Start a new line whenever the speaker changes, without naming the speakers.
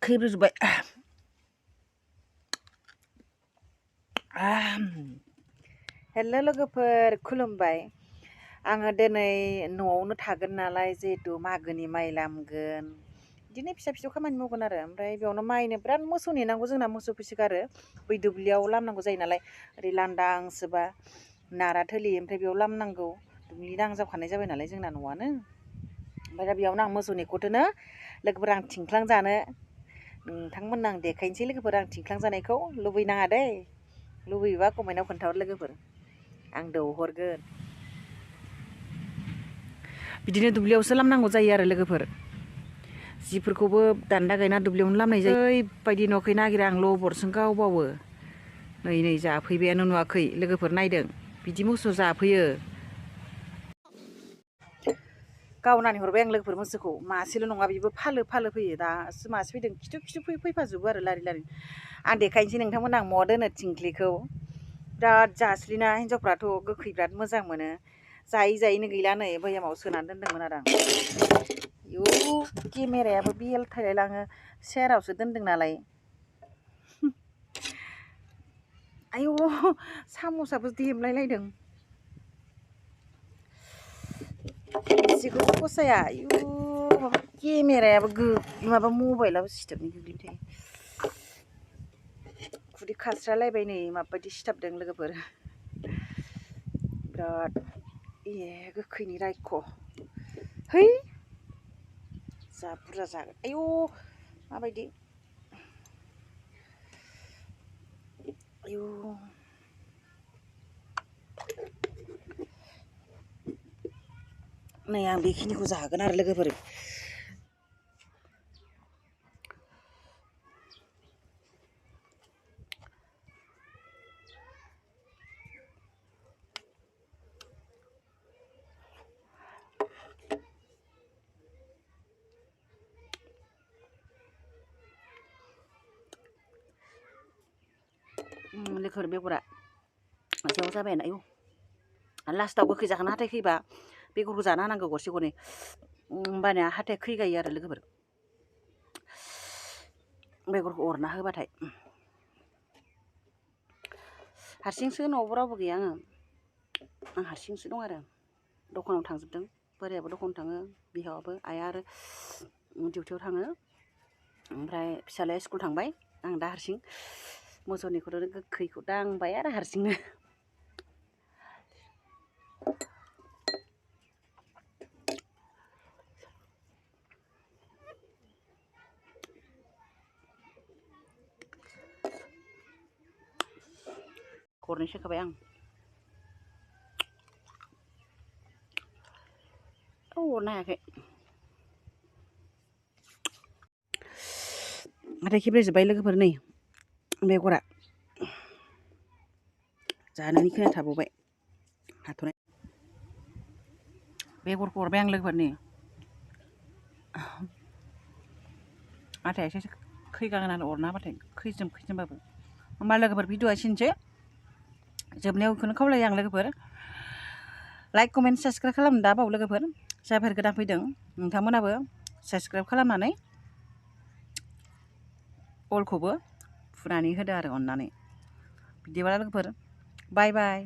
खैब्रजोब्बाय हेल' लोगोफोर खुलुमबाय आङो दिनै न'आवनो थागोन नालाय जिहेतु मागोनि माइ लामगोन बिदिनो फिसा फिसौ खामानि मावगोन आरो ओमफ्राय बेयावनो माइनो बिराद मोसौ नेनांगौ जोंना मोसौ फिसिगारो बै दुब्लियाव लामनांगौ जायो नालाय ओरै लांदांसोबा नारा थोलि ओमफ्राय बेयाव लामनांगौ दुब्लि नांजाबखानाय जाबाय नालाय जोंना न'आनो ओमफ्राय दा बेयावनो आं मोसौनि खौथोनो लोगोफोर आं थिंख्लां जानो नोंथांमोननो आं देखायनोसै लोगोफोर आं थिंख्लां जानायखौ लुबैनाङा दै लुबैयोबा कमेन्टआव खोन्थाहर लोगोफोर आं दौहरगोन बिदिनो दुब्लियावसो लामनांगौ जायो आरो लोगोफोर जिफोरखौबो दान्दा गायना दुब्लियावनो लामनाय जायो ओरैबायदि न'खै नागिरो आं लबरसो गावबावो नै जाफैबायानो नुवाखै लोगोफोर नायदों बिदि मोसौ जाफैयो गावनानै हरबाय आं लोगोफोर मोसौखौ मासेल' नङा बेबो फालो फालो फैयो दासो मासे फैदों खिथु खिथु फैफाजोबो आरो लारि लारि आं देखायनोसै नोंथांमोन आं महा दोनो थिंख्लिखौ बिराद जास्लिना हिन्जावफ्राथ' गोखै बिराद मोजां मोनो जायै जायैनो गैला नै भैयामाव सोनानै दोन्दोंमोन आरो आं आयौ केमेरायाबो बेलथायलायलाङो सेरावसो दोन्दों नालाय आयौ सामसआबो देमलायलायदों एसेखौबो फसाया आयु माबा केमेरायाबो माबा मबाइलाबो सिथोबनि गोग्लैबाय थायो खुदै खास्रालायबाय नै माबायदि सिथाबदों लोगोफोर बिराद गोखैनि रायख' है जा बुरजा जागोन आयौ माबायदि आयौ नै आं बेखिनिखौ जागोन आरो लोगोफोर लोगोफोर बेगरा सायाव जाबायानो आयौ लास्टाव गोखै जाखाना हाथाय खैबा बेगरखौ जाना होनांगौ गरसे गरनै होमबानिया हाथाया खैगायो आरो लोगोफोर बेगरखौ अरना होबाथाय हारसिंसो न'आवबो रावबो गैया आं हारसिंसो दं आरो दखानाव थांजोबदों बोरायाबो दखानाव थाङो बिहावाबो आइया आरो डिउटियाव थाङो ओमफ्राय फिसालाया स्कुल थांबाय आं दा हारसिं मोसौनिखौथ' गोखैखौ दांबाय आरो हारसिंनो गरनै सोखाबाय आं अरनो हायाखै हाथाय खिब्रेजोब्बाय लोगोफोर नै बेगरा जानानै खोना थाबावबाय हाथ'नाय बेगरखौ हरबाय आं लोगोफोर नै हाथाया एसे खैगागोन आरो अरना होबाथाय खैजोमबाबो होमबा लोगोफोर भिडिअ'आ एसेनोसै जोबनायाव बेखौनो खावलायो आं लोगोफोर लाइक कमेन्ट साबस्क्राइब खालामनो दाबाव लोगोफोर जायफोर गोदान फैदों नोंथांमोनाबो साबस्क्राइब खालामनानै अलखौबो फुनानै होदो आरो अननानै बिदिबा लोगोफोर बाय बाय